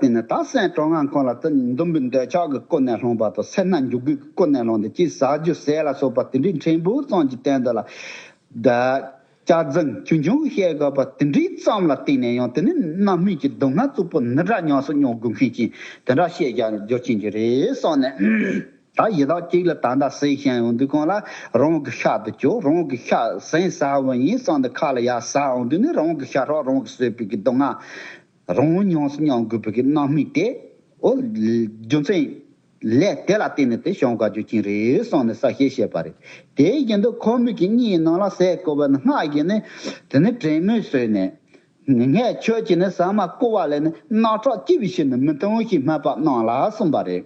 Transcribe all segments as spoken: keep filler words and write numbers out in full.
དེ་ནི་ད་སེམས་དྲང་ངང་ཁོང་ལ་དེ་འདུན་པའི་འདོད་ཆགས་ཀྱི་སྒོ་ནས་སློང་བ་དང་སེར་སྣ་འཇུག་སྒོ་གི་སྒོ་ནས་སློང་དེ་ཅིག་ཟ་རྒྱུ་ཟས་ལ་སོགས་པ་དེ་འདྲའི་ཕྲན་བུ་ཙམ་གྱི་སྟེང་དུ་ལ་ད་སྐྱག་རྫུན་ཆུང་ཆུང་བཤད་དགོས་པ་དེ་འདྲའི་ཙམ་ལ་བརྟེན་ནས་ཡང་དེ་ནི་རྣམ་སྨིན་གྱི་སྡུག་བསྔལ་རྩུབ་པོ་འདི་འདྲ་ཉམས་སུ་མྱོང་དགོས་མཁན་ཅིག་དེ་འདྲ་བཤད་རྒྱུ་རྒྱུ་ཅན་གྱི་རེད་བསམ་ནས། ད་ཡི་དྭགས་གཅིག་ལ་ད་ལྟ་ཟས་ཤེས་ཡོང་དུས་གང་ལ་རང་གི་ཤ་དུ་བཅོས་རང་གི་ཤ་ཟན་ཟ་བ་ཡིན་བསམ་དུ་ཁ་ལ་ཡར་ཟ་འོང་དུས་ནི་རང་གི་ཤ་ཧྲག་རང་གི་གསོད་པའི་གི་སྡུག་བསྔལ་རང་ཉམས་སུ་མྱོང་དགོས་པའི་གི་རྣམ་སྨིན་དེ་ཨོ་རྒྱུ་མཚན་ལས་དེ་ལ་བརྟེན་ནས་དེ་བྱུང་དགོས་རྒྱུ་ཅན་རེད་བསམ་ནས་གསལ་བཤད་བྱས་པ་རེད། དེའི་རྒྱུན་དུ་ཁོ་མོས་ཀྱི་གཉིད་ནང་ལ་ཟས་བཀོད་པ་ནི་སྔགས་ཀྱིས་ནི་དེ་ནི་དྲན་མོས་བཟོས་ནས། ངས་ཁྱོད་ཀྱིས་ནི་ཟ་མ་བཀོལ་བ་ལས་ནི་རྣག་ཁྲག་ལྕི་བའི་ཕྱིར་ནི་མི་འཐུང་ཞེས་སྨྲས་པ་རྣམས་ལ་གསུངས་པ་རེད།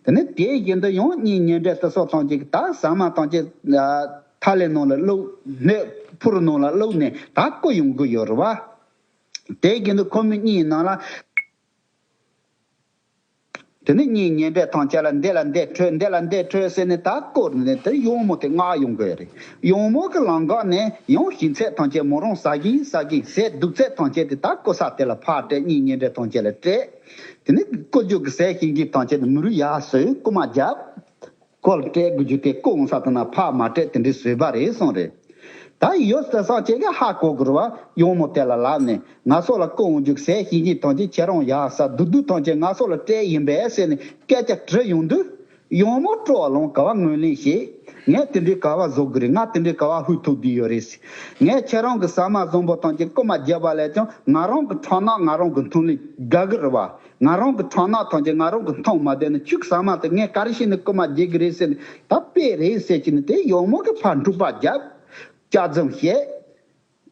དེ་ནི་དེའི་རྒྱུན་དུ་ཡང་གཉིད་ཉལ་འདྲེ་དེ་སོགས་ཐམས་ཅད་ཀྱིས་ད་ཟ་མ་ཐམས་ཅད་ཐ་ལེ་ནང་ལ་བླུགས་ནས་ཕུར་ནང་ལ་བླུགས་ནས་ད་བཀོལ་ཡོང་གི་ཡོད་རེད་བ། དེའི་རྒྱུན་དུ་ཁོ་མོའི་གཉིད་ནང་ལ། དེ་ནས་གཉིད་ཉལ་འདྲེ་ཐམས་ཅད་ལ་འདི་ལ་འདི་འཕྲོད་འདི་ལ་འདི་འཕྲོད་ཟེར་ནས་ད་བསྐོར་ནས་དེ་ཡང་མོ་དེ་མངགས་ཡོང་གི་རེད། ཡང་མོ་གི་ལམ་ཁ་ནས་ཡང་ཞིག་ཚད་ཐམས་ཅད་མོ་རང་ཟ་གིན་ཟ་གིན་ཟས་སྡུག་ཚད་ཐམས་ཅད་དེ་ད་བཀོལ་ས་དེ་ལ་ཕར་སྤྲད། གཉིད་ཉལ་འདྲེ་ཐམས་ཅད་ལ་སྤྲད། དེ་ནས་བཀོལ་རྒྱུ་གི་ཟས་ཤིང་གི་ཐམས་ཅད་དེ་མི་རུ་ཡར་ཟོས་རྐུ་མ་རྒྱབ། བཀོལ་སྤྲད་དགོས་རྒྱུ་དེ་བཀོལ་འོང་ས་དེ་ན་ཕར་མ་སྤྲད་དེ་འདྲའི་བཟོས་པ་རེད་གསུངས་རེད། ད་ཡོད་ས་ས་ཅིག་གི་ཧ་གོ་དགོས་རེད་བ། ཡང་མོ་དེ་ལ་ལབ་ནས་ང་སོགས་ལ་བཀོལ་འོང་རྒྱུ་ཟས་ཤིང་གི་ཐམས་ཅད་ཁྱེད་རང་ཡར་ཟ། སྡུག་སྡུག་ཐམས་ཅད་ང་སོགས་ལ་སྤྲད་ཡིན་པས་ཟེར་ནས་སྐད་ཆ་དྲིས་ཡོང་དུས། ཡང་མོ་སྤྲོ་བ་ལངས། ག་བ་ངོས་ལེན་བྱེད། ངས་དེ་འདྲའི་ག་བ་བཟོ་དགོས་རེད། ང་དེ་འདྲའི་ག་བ་ཧུད་ཐུབ་བསྡད་ཡོད་རེད། ངས་ཁྱེད་རང་གི་ཟ་མ་བཟང་པོ་ཐམས་ཅད་རྐུ་མ་བརྒྱབ་པ་ལས་ཀྱང་ང་རང་གི་ཁྲག་རྣག་ང་རང་གི་འཐུང་ལས་དགའ་གི་རེད་བ། ང་རང་གི་ཁྲག་རྣག་ཐམས་ཅད་ང་རང་གི་འཐུང་མ་བསྡད་ན་ཁྱོད་ཀྱི་ཟ་མ་དེ་ངས་ག་རེ་བྱས་ནས་རྐུ་མ་བརྒྱབ་གི་རེད་ཟེར་ནས་ད་དཔེ་རེད་ཟེར་གྱི་ནས་དེ་ཡང་མོ་གི་ཕར་འཁྲུག་པ་བརྒྱབ། སྐྱག་རྫུན་བཤད།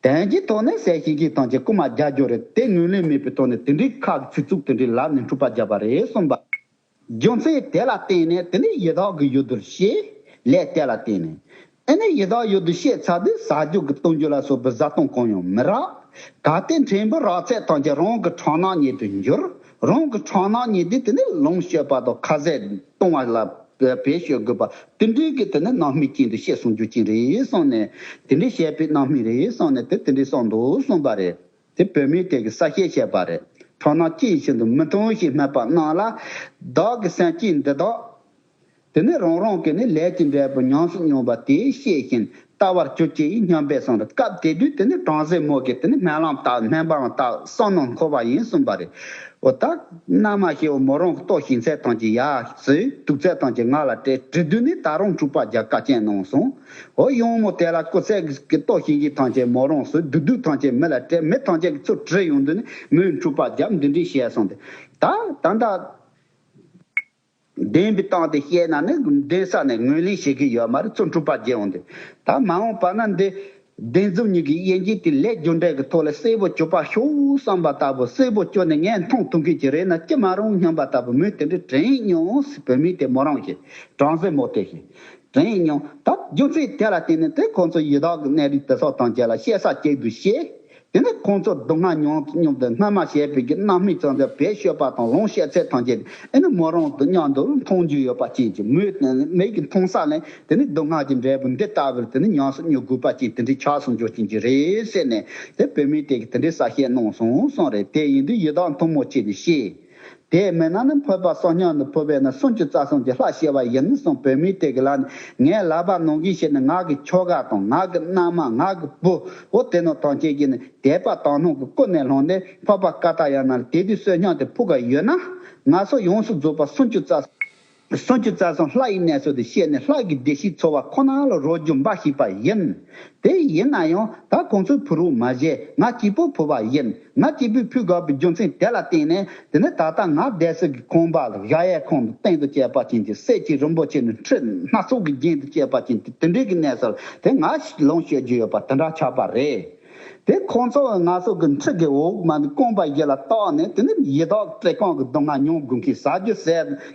དོན་གྱི་ཐོག་ནས་ཟས་ཤིང་གི་ཐམས་ཅད་རྐུ་མ་རྒྱག་རྒྱུ་རེད། དེ་ངོས་ལེན་མེད་པའི་ཐོག་ནས་དེ་འདྲའི་ཁག་ཆུ་ཚུགས་དེ་འདྲའི་ལབ་ནས་འཁྲུག་པ་བརྒྱབ་པ་རེད་གསུངས་པ། རྒྱུ་མཚན་དེ་ལ་བརྟེན་ནས་དེ་ནས་ཡི་དྭགས་ཀྱི་ཡུལ་དུ་སྐྱེས། ལས་དེ་ལ་བརྟེན་ནས། ཨེ་ནས་ཡི་དྭགས་ཡུལ་དུ་སྐྱེས་ཚར་དུས་ཟ་རྒྱུ་གི་བཏུང་རྒྱུ་ལ་སོགས་པའི་བཟའ་བཏུང་གང་ཡང་མི་རག་གལ་ཏེ་ཕྲན་བུ་རག་ཚད་ཐམས་ཅད་རང་གི་ཁྲག་རྣག་ཉིད་དུ་འགྱུར། རང་གི་ཁྲག་རྣག་ཉིད་དེ་དེ་ནས་ལོངས་སྤྱོད་པ་དང་ཁ་ཟས་བཏུང་བ་ལ་བེད་སྤྱོད་དགོས་པ་དེ་འདྲའི་གི་དེ་ནི་རྣམ་སྨིན་ཅན་དུ་སྐྱེས་སོང་རྒྱུ་ཅན་རེད་གསུངས་ནས། དེ་འདྲའི་བཤད་པའི་རྣམ་སྨིན་རེད་གསུངས་ནས་དེ་དེ་འདྲའི་གསུངས་འདུག་གསུངས་པ་རེད། དེ་བུད་མེད་དེ་གི་གསལ་བཤད་བྱས་པ་རེད། ཁྲག་རྣག་ལྕི་ཡི་ཤིན་ཏུ་མི་འཐུང་ཞེས་སྨྲས་པ་རྣམས་ལ། བདག་གི་སེམས་ཅན་འདི་དག་དེ་ནི་རང་རང་གི་ནི་ལས་ཀྱི་འབྲས་བུ་ཉམས་སུ་མྱོང་བ་དེ་ཤེས་བཞིན་ལྟ་བར་གྱུར་ཅིག་སྙམ་པས་གསུངས་རེད། སྐབས་དེ་དུས་དེ་ནི་བྲམ་ཟེ་མོ་གིས་དེ་ནི་སྨོན་ལམ་བཏབ། སྨོན་པའང་བཏབ། བསམ་མནོ་འཁོར་བ་ཡིན་གསུངས་པ་རེད། འོ་ད་རྣམ་ཤེས་འོ་མོ་རང་གི་ལྟོ་ཤིང་ཚད་ཐམས་ཅད་ཡར་ཟོས། དུག་ཚད་ཐམས་ཅད་ང་ལ་སྤྲད། དྲི་དུས་ནི་ད་རུང་འཁྲུག་པ་རྒྱག་དཀའ་སྤྱད་གནང་སོང་། འོ་ཡང་མོ་དེ་ལ་རྐུ་ཚད་ཀྱི་ལྟོ་ཤིང་གི་ཐམས་ཅད་མོ་རང་ཟོས། དུག་དུག་ཐམས་ཅད་མི་ལ་སྤྲད། མི་ཐམས་ཅད་ཀྱིས་ཚུར་དྲིས་ཡོང་དུས་ནི་མོས་འཁྲུག་པ་རྒྱབ། འདི་འདྲའི་བཤད་སོང་སྟེ། ད་ད་ལྟ་བདེན་པའི་སྟེང་དེ་བཤད་ན་ནི་བདེན་ས་ནས་ངོས་ལེན་བྱེད་ཀྱི་ཡོད་མ་རེད། ཚུར་འཁྲུག་པ་རྒྱག་འོང་དུས། ད་མ་འོངས་པ་ན་འདི་བདེན་རྫུན་གཉིས་ཀྱི་དབྱེ་འབྱེད་དེ་ལས་རྒྱུ་འབྲས་ཀྱི་ཐོག་ལ་གསལ་པོ་གྱུར་པ་ཤོག་བསམ་པ་ལྟ་བུ། གསལ་པོ་གྱུར་ནས་ངས་མཐོང་ཐུབ་མཁན་ཅིག་རེད་ན་ཅི་མ་རུང་སྙམ་པ་ལྟ་བུ་མོས་དེ་འདྲའི་དྲན་མྱོང་ཟེར། བུད་མེད་དེ་མོ་རང་བཤད། བྲམ་ཟེ་མོ་དེ་བཤད། དྲན་མྱོང་། ད་རྒྱུ་མཚན་དེ་ལ་བརྟེན་ནས་དེ་ཁོང་ཚོ་ཡི་དྭགས་ཀྱི་གནས་རིགས་དེ་སོགས་ཐམས་ཅད་ལ་བཤད་ས་གཅིག་ཏུ་བཤད། དེ་ནས་ཁོང་ཚོ་སྡུག་བསྔལ་མྱོང་མྱོང་དུས་སྔ་མ་བྱས་པའི་གི་རྣམ་སྨིན་ཙམ་དུ་བེད་སྤྱོད་པ་དང་ལོངས་སྤྱོད་ཚད་ཐམས་ཅད་ཨེ་ནི་མོ་རང་དང་མཉམ་དུ་མཐོང་རྒྱུ་ཡོད་པ་ཅན་གྱི་མོས་མིག་གིས་མཐོང་ས་ནས་དེ་ནི་སྡུག་བསྔལ་གྱི་འབྲས་བུ་འདི་ལྟ་བུར་དེ་ནི་ཉམས་སུ་མྱོང་དགོས་པ་ཅན་དེ་འདྲའི་ཆགས་སོང་རྒྱུ་ཅན་གྱི་རེད་ཟེར་ནས་དེ་བུད་མེད་དེ་གིས་དེ་འདྲའི་གསལ་བཤད་གནང་སོང་གསུངས་རེད། དེ་ཡིན་དུས་ཡི་དྭགས་མཐུ་མོ་ཆེ་ནི་ཤེས། དེས་མིན་ན་ནི་ཕོར་པ་གསོག་སྙམ་དུ་ཕུལ་བས་ན་སུམ་ཅུ་རྩ་གསུམ་གྱི་ལྷ་སྐྱེ་བ་ཡིན་གསུངས། བུད་མེད་དེ་གིས་ལབ་ནས་ངས་ལབ་པ་ནང་བཞིན་བྱས་ནས་ང་གི་ཁྱོ་ག་དང་ང་གི་མནའ་མ། ང་གི་བུ། འོ་དེ་རྣམས་ཐམས་ཅད་ཀྱིས་ནི་དད་པ་དག་སྣང་གི་ཀུན་ནས་བསླངས་ནས་འཕགས་པ་ཀ་ཏྱ་ཡ་ན་ལ་དེ་དུས་གསོག་སྙམ་དུ་ཕུལ་ག་ཡོད་ན། ང་སོགས་ཡོངས་སུ་རྫོགས་པ་སུམ་ཅུ་རྩ་སུམ་ཅུ་རྩ་གསུམ་ལྷ་ཡི་གནས་སུ་དུ་སྐྱེས་ནས་ལྷ་གི་བདེ་སྐྱིད་འཚོ་བ་ཁོ་ན་ལ་རོལ་རྒྱུ་འབའ་ཞིག་པ་ཡིན། དེ་ཡིན་ན་ཡང་ད་ཁོང་ཚོས་ཕུལ་རོགས་མ་བྱས། ང་གཅིག་པུས་ཕུལ་བ་ཡིན། ང་གཅིག་པུས་ཕུལ་དགོས་པའི་རྒྱུ་མཚན་དེ་ལ་བརྟེན་ནས་དེ་ནས་ད་ལྟ་ང་བསྡད་ས་གི་ཁང་པ་ལ་གཞལ་ཡས་ཁང་དུ་སྟེང་དུ་བྱས་པ་ཅན་གྱི་སྲས་ཀྱི་རིན་པོ་ཆེ་ནི་ཁྲི་སྣ་ཚོགས་ཀྱི་རྒྱན་དུ་བྱས་པ་ཅན་གྱི་དེ་འདྲའི་གི་གནས་སུ་དེ་ང་ལོངས་སྤྱོད་རྒྱུ་ཡོད་པ་དེ་འདྲ་ཆགས་པ་རེད། དེ་ཁོང་ཚོ་ང་ཚོ་གི་འཁྲི་གི་འོག་མ་ནི་རྐང་པ་བཞི་ལ་བཏགས་ནས་དེ་ནི་ཡི་དྭགས་བཀྲེས་སྐོམ་གི་སྡུག་བསྔལ་མྱོང་དགོས་མཁན། ཟ་རྒྱུ་ཟས་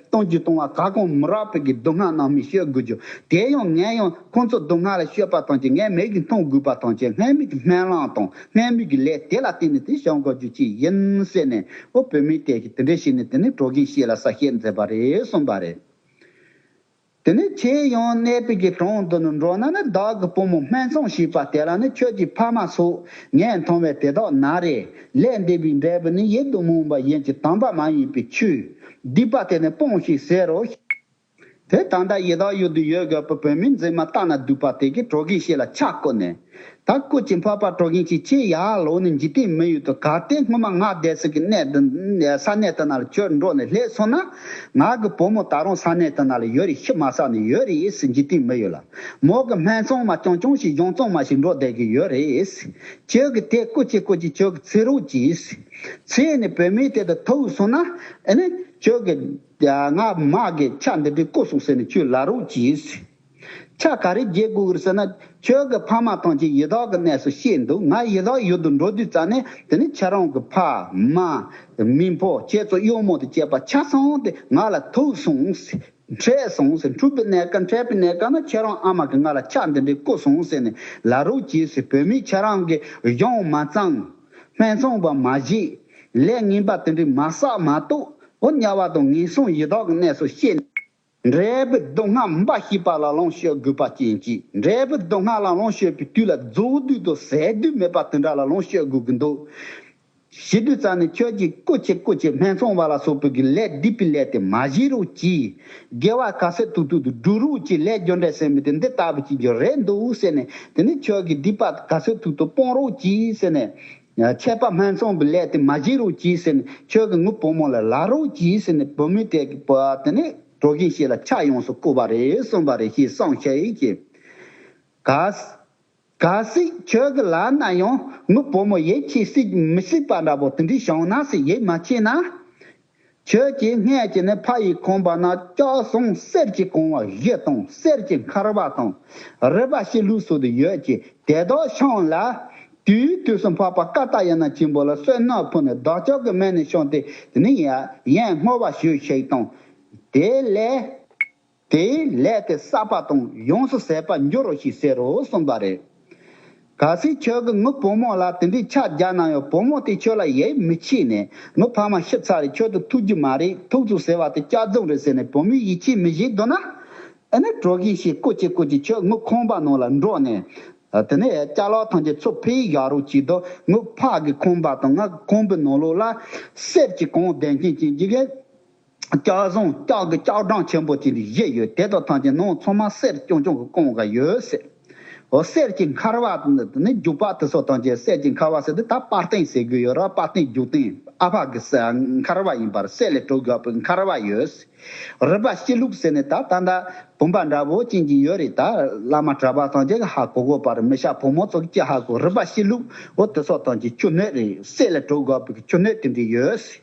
བཏུང་རྒྱུ་བཏུང་བ་ག་གང་མི་རག་པའི་གི་སྡུག་བསྔལ་རྣམ་སྨིན་སྤྱོད་དགོས་རྒྱུ་དེ་ཡང་ངས་ཡང་ཁོང་ཚོ་སྡུག་བསྔལ་ལ་སྤྱོད་པ་ཐམས་ཅད་ངས་མིག་གིས་མཐོང་དགོས་པ་ཐམས་ཅད་སྔོན་མེད་ཀྱི་སྨོན་ལམ་དང་སྔོན་མེད་ཀྱི་ལས་དེ་ལ་བརྟེན་ནས་དེ་བྱུང་དགོས་རྒྱུ་ཅིག་ཡིན་ཟེར་ནས་འོ་བུད་མེད་དེ་གིས་དེ་འདྲ་བྱས་ནས་དེ་ནི་གྲོགས་རྒན་ཤེས་ལ་གསལ་བཤད་མཛད་པ་རེད་གསུངས་པ་རེད། དེ་ནས་ཁྱེད་ཡང་གནས་པའི་གི་གྲོང་དུ་ནི་འགྲོ་ན་ནི། བདག་གི་བུ་མོ་སྨད་འཚོང་ཞེས་པ་དེ་ལ་ནི། ཁྱོད་ཀྱི་ཕ་མ་སོགས་ངས་མཐོང་བའི་དེ་དག་ན་རེ། ལས་འདས་པའི་འབྲས་བུ་ནི་ཡིད་དུ་མི་འོང་བ་ཡིན་གྱི། དམ་པ་མ་ཡིན་པའི་ཆོས་སྡིག་པ་དེ་ནི་སྤོངས་ཤིག་ཟེར་རོ། དེ་ད་ལྟ་ཡི་དྭགས་ཡུལ་དུ་ཡོད་དགོས་པའི་བུད་མེད་མཛེས་མ་ལྟ་ན་སྡུག་པ་དེ་གིས་གྲོ་གིན་ཤི་ལ་ཆག་བསྐུལ་ནས། ད་སྐུ་མཁྱེན་འཕགས་པ་གྲོ་གིན་ཤི། ཁྱེད་ཡར་ལོག་ནས་འཇིག་རྟེན་མི་ཡུལ་དུ། གལ་ཏེ་སྔོན་མ་ང་བསྡད་ས་གི་གནས་འདི་ས་གནས་དེ་ན་ལ་ཁྱོད་འགྲོ་ནས་སླེབས་སོང་ན། ང་གི་བུ་མོ་ད་རུང་ས་གནས་དེ་ན་ལ་ཡོད་རེད། ཤི་མ་ཚར་ནས་ཡོད་རེད་ཟེར། འཇིག་རྟེན་མི་ཡུལ་ལ་མོ་གི་སྨད་འཚོང་མ་རྐྱང་རྐྱང་ཞིག་གཞུང་ཚོང་མ་ཞིག་འགྲོ་བསྡད་ཀྱི་ཡོད་རེད་ཟེར། ཁྱོད་ཀྱིས་དེ་སྐུ་མཁྱེན་སྐུ་མཁྱེན་ཁྱོད་ཀྱིས་འཚོལ་རོགས་གྱིས་ཟེར། འཚོལ་ནས་བུད་མེད་དེ་དང་ཐུག་སོང་ན། ཨ་ནི་ཁྱོད་ཀྱིས་ང་མ་གི་ཆག་འདི་འདྲའི་བསྐུལ་སོང་ཟེར་ནས་ཁྱོད་ལབ་རོགས་གྱིས་ཟེར། ཆག་ག་རེ་རྒྱག་དགོས་ཀྱི་རེད་ཟེར་ན། ཁྱོད་ཀྱི་ཕ་མ་ཐམས་ཅད་ཡི་དྭགས་ཀྱི་གནས་སུ་གཤེགས་འདུག་ང་ཡི་དྭགས་ཡུལ་དུ་འགྲོ་དུས་ཙམ་ནས། དེ་ནས་ཁྱེད་རང་གི་ཕ་མ་མིང་པོ་ཁྱེད་ཚོ་གཡོག་མོ་དང་བཅས་པ་ཆ་ཚང་དེ་ང་ལ་ཐུག་སོང་ཟེར། འཕྲད་སོང་ཟེར། འཁྲུག་པའི་གནས་སྐབས་འཕྲད་པའི་གནས་སྐབས་ན་ཁྱེད་རང་ཨ་མ་གིས་ང་ལ་ཆག་འདི་འདྲའི་བསྐུལ་སོང་ཟེར་ནས་ལབ་རོགས་གྱིས་ཟེར། བུད་མེད་ཁྱེད་རང་གིས་གཞུང་མ་བཙུགས། སྨད་འཚོང་པ་མ་བྱེད། ལས་ངན་པ་དེ་འདྲའི་མ་བསགས་མ་གཏོགས། འོ་དམྱལ་བ་དང་ངན་སོང་ཡི་དྭགས་ཀྱི་གནས་སུ་གཤེགས་ནས། འབྲས་བུའི་སྡུག་བསྔལ་འབའ་ཞིག་པ་ལ་ལོངས་སྤྱོད་དགོས་པ་ཅན་གྱིས། འབྲས་བུའི་སྡུག་བསྔལ་ལ་ལོངས་སྤྱོད་པའི་དུས་ལ་རྫོགས་དུས་དང་ཟད་དུས་མེད་པ་དེ་འདྲ་ལ་ལོངས་སྤྱོད་དགོས་ཀྱི་འདུག་ཞེ་དུས་ཙམ་ནས་ཁྱོད་ཀྱིས་སྐུ་མཁྱེན་སྐུ་མཁྱེན། སྨད་འཚོང་བ་ལ་སོགས་པའི་གི་ལས་སྡིག་པའི་ལས་དེ་མ་བྱེད་རོགས་གྱིས། དགེ་བ་ག་ཚོད་ཐུབ་ཐུབ་ཏུ་སྒྲུབ་རོགས་གྱིས། ལས་རྒྱུ་འབྲས་ཟེར་མི་དེ་འདི་ལྟ་བུ་ཅིག་རྒྱུ་རེད་འདུག་ཟེར་ནས། དེ་ནས་ཁྱོད་ཀྱིས་སྡིག་པ་ག་ཚོད་ཐུབ་ཐུབ་སྤོང་རོགས་གྱིས་ཟེར་ནས། ཆད་པ་སྨད་འཚོང་གི་ལས་དེ་མ་བྱེད་རོགས་གྱིས་ཟེར་ནས། ཁྱོད་ཀྱིས་ངའི་བུ་མོ་ལ་ལབ་རོགས་གྱིས་ཟེར་ནས། བུད་མེད་དེ་གི་བུ་དེ་ནས་གྲོ་གིན་ཤི་ལ་ཆག་ཡོངས་སུ་བསྐུལ་བ་རེད་གསུངས་པ་རེད། ཞེས་གསུངས་བྱས་ཀྱི། གལ་གལ་སྲིད་ཁྱོད་ཀྱི་ལག་ན་ཡང་ངའི་བུ་མོ་ཡིད་ཆེས་སྲིད་མི་སྲིད་པ་འདྲ་པོ་དེ་འདྲའི་བྱུང་ན་ཟེར། ཡིད་མ་ཆེས་ན། ཁྱོད་ཀྱིས་སྔས་ཀྱི་ནི་ཕ་ཡི་ཁང་པ་ན་ལྕགས་ཟངས་གསེར་གྱི་གོང་བ་བཞི་དང་། གསེར་གྱི་འཁར་བ་དང་། རུས་པ་ཕྱི་ལུགས་སོགས་དུ་ཡོད་ཀྱི། དེ་དག་ཤངས་ལ། དུས་དུས་སུ་འཕགས་པ་ཀ་ཏ་ཡ་ན་ཆེན་པོ་ལ་བསོད་ནམས་ཕུལ་ནས། བདག་ཅག་གི་སྨན་ནི་ཤངས་ཏེ། དེ་ནི་ཡ་ཡན་བསྔོ་བ་ཞུས་ཤིག་དང་། དེ་ལས། དེའི་ལས་དེ་བསགས་པ་དང་ཡོངས་སུ་ཟད་པར་འགྱུར་རོ་ཞེས་ཟེར་རོ་གསུངས་པ་རེད། གལ་སྲིད་ཁྱོད་ཀྱིས་ངའི་བུ་མོ་ལ་དེ་འདྲའི་ཆག་བརྒྱབ་ན་ཡང་། བུ་མོ་དེ་ཁྱོད་ལ་ཡིད་མི་ཆེས་ནས། ངའི་ཕ་མ་ཤི་ཚར་རེད། ཁྱོད་དེ་ཐུག་རྒྱུ་མ་རེད། ཐུག་ཚུགས་ཟེར་བ་དེ་སྐྱག་རྫུན་རེད་ཟེར་ནས་བུ་མོས་ཡིད་ཆེས་མི་བྱེད་འདུག་ན། ཨ་ནི་གྲོ་གིན་ཤི་སྐུ་མཁྱེན་སྐུ་མཁྱེན། ཁྱོད་ངའི་ཁང་པ་ནང་ལ་འགྲོ་ནས། དེ་ནས་ཅ་ལག་ཐམས་ཅད་ཚུར་ཕུད་བཞག་རོགས་གྱིས་དང་། ངའི་ཕ་གི་ཁང་པ་དང་ང་གི་ཁང་པའི་ནང་ལོགས་ལ་གསེར་གྱི་གོང་ལྡེམ་ཅན་ཅན་གྱི་གི་ལྕགས་ཟངས་ལྕགས་ཀྱི་ལྕགས་སྦྲང་ཆེན་པོ་ཅིག་བཞི་ཡོད། དེ་དག་ཐམས་ཅད་ནང་ཚང་མ་གསེར་རྐྱང་རྐྱང་གི་བཀང་ག་ཡོད་ཟེར། འོ་གསེར་གྱི་འཁར་བ་ནི་རྒྱུག་པ་དེ་སོགས་ཐམས་ཅད། གསེར་གྱི་འཁར་བ་ཟེར་དུས་ད་པར་གདན་ཟེར་གི་ཡོད་ར། པར་གདན་རྒྱུག་གདན་ཨ་ཕ་གི་ས་འཁར་བ་ཡིན་པར། གསེར་ལས་གྲུབ་དགོས་པའི་འཁར་བ་ཡོད་ཟེར། རུས་པ་ཕྱི་ལུགས་ཟེར་ནས་ད་ད་ལྟ་བུམ་པ་འདྲ་པོ་ཅན་གྱི་ཡོད་རེད། ད་བླ་མ་གྲྭ་པ་ཐམས་ཅད་ཀྱིས་ཧ་གོ་དགོས་པ་རེད། མི་ཤ་བུ་མོ་ཚོ་གིས་ཅི་ཧ་གོ། རུས་པ་ཕྱི་ལུགས་འོ་དེ་སོགས་ཐམས་ཅད་ཆུ་སྣོད་རེད། གསེར་ལས་གྲུབ་དགོས་པའི་ཆུ་སྣོད་དེ་འདྲ་ཡོད་ཟེར།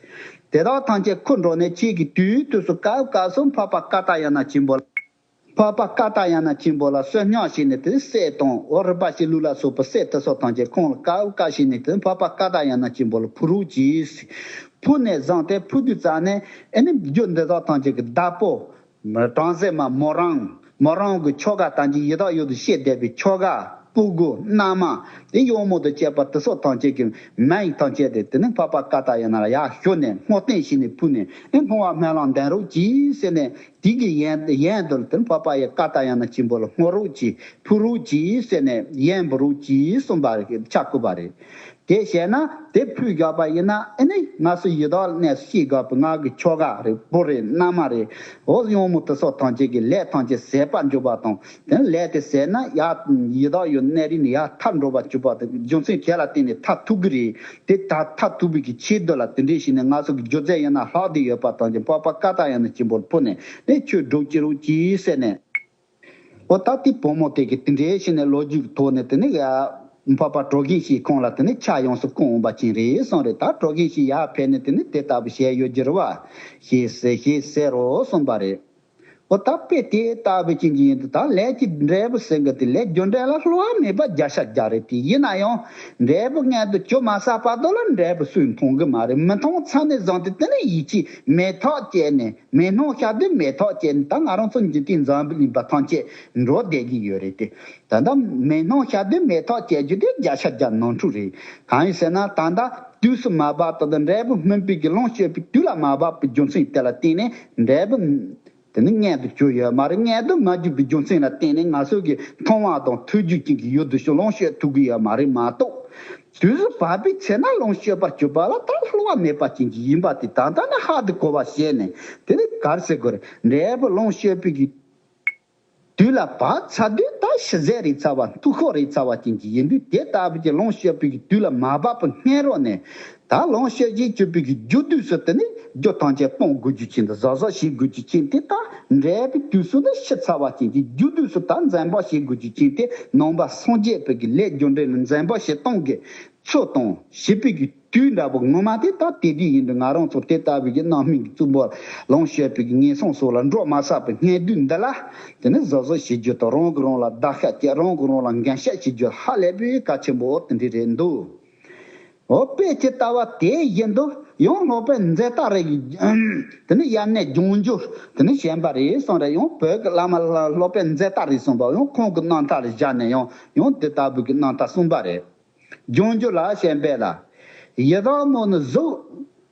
དེ་དག་ཐམས་ཅད་ཁུར་འགྲོ་ནས་ཁྱེད་ཀྱིས་དུས་དུས་སུ་སྐབས་སྐབས་སུ་འཕགས་པ་ཀ་ཏ་ཡ་ན་ཆེན་པོ་ལ། འཕགས་པ་ཀ་ཏ་ཡ་ན་ཆེན་པོ་ལ་བསོད་སྙོམས་བྱས་ནས་དེ་གསེར་དང་འོ་རུས་པ་ཕྱི་ལུགས་ལ་སོགས་པའི་གསེར་དེ་སོགས་ཐམས་ཅད་ཁོང་ལ་བཀའ་བཀའ་བྱས་ནས་དེ་འཕགས་པ་ཀ་ཏ་ཡ་ན་ཆེན་པོ་ལ་ཕུལ་རོགས་གྱིས། ཕུལ་ནས་བཟུང་སྟེ་ཕུལ་དུས་ཙམ་ནས་ཨེ་ནི་རྒྱུ་འདི་དག་ཐམས་ཅད་ཀྱི་བདག་པོ། བྲམ་ཟེ་མ་མོ་རང་། མོ་རང་གི་ཁྱོ་ག་དང་གི་ཡི་དྭགས་ཡུལ་དུ་གཤེགས་བསྡད་པའི་ཁྱོ་ག་སྤུ་གུ་མནའ་མ། དེ་གཡོག་མོ་དང་བཅས་པ་དེ་སོགས་ཐམས་ཅད་ཀྱི་མིང་ཐམས་ཅད་དེ་དེ་ནི་འཕགས་པ་ཀ་ཏ་ཡ་ན་ལ་ཡར་ཞུ་ནས་བསྔོ་རྟེན་བྱས་ནས་ཕུལ་ནས། ཨེ་བསྔོ་བ་སྨོན་ལམ་འདོན་རོགས་གྱིས་ཟེར་ནས། དེ་གི་ཡན་ཡན་དུ་དེ་ནི་འཕགས་པ་ཡ་ཀ་ཏ་ཡ་ན་ཆེན་པོ་ལ་བསྔོ་རོགས་གྱིས། ཕུལ་རོགས་གྱིས་ཟེར་ནས། ཡན་འབུལ་རོགས་གྱིས་གསུངས་པ་རེད། ཆག་བསྐུལ་བ་རེད། དེ་བྱས་ན་དེ་ཕུལ་བཞག་པ་ཡིན་ན། ཨེ་ནི་ང་ཚོ་ཡི་དྭགས་གནས་སུ་གཤེགས་དགོས་པའི་ང་གི་ཁྱོ་ག་རེད། བུ་རེད། མནའ་མ་རེད། འོ་གཡོག་མོ་དེ་སོགས་ཐམས་ཅད་ཀྱི་ལས་ཐམས་ཅད་ཟད་པར་འགྱུར་བ་དང་། དེ་ལས་དེ་ཟད་ན་ཡར་ཡི་དྭགས་ཡུལ་གནས་རིས་ནས་ཡར་ཐར་འགྲོ་བར་གྱུར་པ་དེ་རྒྱུ་མཚན་དེ་ལ་བརྟེན་ནས་ཐར་ཐུབ་ཀྱི་རེད། དེ་ད་ཐར་ཐུབ་པའི་གི་ཆེད་དུ་ལ་དེ་འདྲས་བྱས་ནས་ང་ཚོ་གི་རྒྱུ་རྫས་ཡིན་ན་ལྷག་བསྡད་ཡོད་པ་ཐམས་ཅད་འཕགས་པ་ཀ་ཏ་ཡ་ན་ཆེན་པོར་ཕུལ་ནས། དེ་ཁྱོད་སྒྲུབ་ཀྱི་རོགས་གྱིས་ཟེར་ནས། འོ་ད་དེ་བུ་མོ་དེ་གིས་དེ་འདྲའི་བྱས་ནས་ལོ་རྒྱུས་ཀྱི་ཐོག་ནས་དེ་ནི་ཡ། འཕགས་པ་གྲོ་གིན་ཤི་ཁོང་ལ་དེ་ནི་ཆག་ཡོངས་སུ་བསྐུལ་འོང་པ་ཅན་རེད་གསུངས་རེད། ད་གྲོ་གིན་ཤི་ཡར་ཕེབས་ནས་དེ་ནི་དེ་ལྟ་བུ་བྱས་ཡོད་ཀྱི་རེད་བ། ཞེས་ཟེར་ཞེས་ཟེར་རོ་གསུངས་པ་རེད། འོ་ད་དཔེ་དེ་ལྟ་བུ་ཅན་གྱི་ཡིན་དུས། ད་ལས་ཀྱི་འབྲས་བུ་ཟེར་མཁན་དེ་ལས་རྒྱུ་འབྲས་ལ་བསླུ་བ་མེད་པ་བརྒྱ་ཆ་བརྒྱ་རེད་དེ། ཡིན་ན་ཡང་འབྲས་བུ་མངལ་དུ་གྱུར་མ་ཚར་བར་དུ་ལ་འབྲས་བུ་སུས་མཐོང་གི་མ་རེད། མི་མཐོང་ཚར་ནས་བཟུང་སྟེ་དེ་ནི་ཡིད་ཆེས་མེད་ཐག་བཅད་ནས། མེད་སྣང་ཤར་དུས་མེད་ཐག་བཅད་ནས། ད་ང་རང་ཚོ་འཇིག་རྟེན་འཛམ་བུ་གླིང་པ་ཐམས་ཅད་འགྲོ་བསྡད་ཀྱི་ཡོད་རེད་དེ། ད་ལྟ་མེད་སྣང་ཤར་དུས་མེད་ཐག་བཅད་རྒྱུ་དེ་བརྒྱ་ཆ་བརྒྱ་ནོར་འཁྲུལ་རེད། གང་ཡིན་ཟེར་ན། ད་ལྟ་དུས་སུ་མ་བབ་ད་ལྟ་འབྲས་བུ་སྨིན་པའི་གི་ལོངས་སྤྱོད་པའི་དུས་ལ་མ་བབ་པའི་རྒྱུ་མཚན་དེ་ལ་བརྟེན་ནས་འབྲས་བུ་ དེ་ནི་མངལ་དུ་གྱུར་ཡོད་མ་རེད། མངལ་དུ་མ་གྱུར་པའི་རྒྱུ་མཚན་ལ་བརྟེན་ནས་ང་ཚོ་གི་མཐོང་བ་དང་ཐོས་རྒྱུ་ཅན་གྱི་ཡུལ་དུ་ཞུགས་ལོངས་སྤྱོད་ཐུབ་ཀྱི་ཡོད་མ་རེད་མ་གཏོགས། དུས་སུ་བབ་པའི་ཚེ་ན་ལོངས་སྤྱོད་པར་གྱུར་པ་ལ་ད་བསླུ་བ་མེད་པ་ཅན་གྱི་ཡིན་པ་དེ་ད་ལྟ་ནས་ཧ་དུ་གོ་བ་བྱས་ནས། དེ་ནི་ག་རེ་ཟེར་དགོས་རེད། འབྲས་བུ་ལོངས་སྤྱོད་པའི་གི་དུས་ལ་བབ་ཚར་དུས་ད་ཤི་ཟས་རེད་ཚར་བ། འཐུང་ཤོག་རེད་ཚར་བ་ཅན་གྱི་ཡིན་དུས། དེ་ལྟ་བུ་ཅིག་ལོངས་སྤྱོད་པའི་གི་དུས་ལ་མ་བབ་པའི་སྔོན་རོལ་ནས། ད་ལོངས་སྤྱོད་བྱེད་སྤྱོད་པའི་གི་རྒྱུ་དུས་སུ་དེ་ནི་རྒྱུ་ཐམས་ཅད་སྤོང་དགོས་རྒྱུ་ཅན་དང་བཟོ་བཟོ་བྱེད་དགོས་རྒྱུ་ཅན་དེ། ད་འབྲས་བུའི་དུས་སུ་ནི་ཤི་ཚར་བ་ཅན་གྱི་རྒྱུ་དུས་སུ་ད་འཛེམ་པ་བྱེད་དགོས་རྒྱུ་ཅན་དེ། ནང་པ་སངས་རྒྱས་པའི་གི་ལས་རྒྱུ་འབྲས་ལ་འཛེམ་པ་བྱེད་སྟངས་ཀྱི་ཚུལ་དང་བྱེད་པའི་གི་དུས་འདྲ་པོ་ངོ་མ་དེ་ད་དེ་དུས་ཡིན་དུས། ང་རང་ཚོ་དེ་ལྟ་བུའི་གི་རྣམ་སྨིན་གྱི་བཙུན་པོ་ལོངས་སྤྱོད་པའི་གི་ངན་སོང་སོགས་ལ་འགྲོ་མ་བསགས་པའི་སྔོན་དུས་འདི་ལ། དེ་ནི་བཟོ་བཟོ་བྱེད་རྒྱུ་དང་། རང་གིས་རང་ལ་བརྡ་ཤ་བཅད། རང་གིས་རང་ལ་འགན་བཞག་བྱེད་རྒྱུ་ཧ་ལས་པའི་གལ་ཆེན་པོ་དེ་འདྲ་རེད་འདུག་འོ། དཔེ་ཇི་ལྟ་བ་དེ་བཞིན་དུ་ཡང་སློབ་དཔོན་ཛེ་ཏ་རི་གི་དེ་ནི་དབྱར་གནས་ལྗོངས་རྒྱུ་དེ་ནི་བཤད་པ་རེད་གསུངས་རེད། ཡང་བོད་ཀྱི་བླ་མ་ལ་སློབ་དཔོན་ཛེ་ཏ་རི་གསུངས་པ། ཡང་ཁོང་གི་རྣམ་ཐར་ལ་བཞག་ནས་ཡང་ཡང་དེ་ལྟ་བུ་གི་རྣམ་ཐར་གསུངས་པ་རེད། ལྗོངས་རྒྱུ་ལ་བཤད་པས་ལ། ཡི་དྭགས་མོ་ནི་གཟུགས་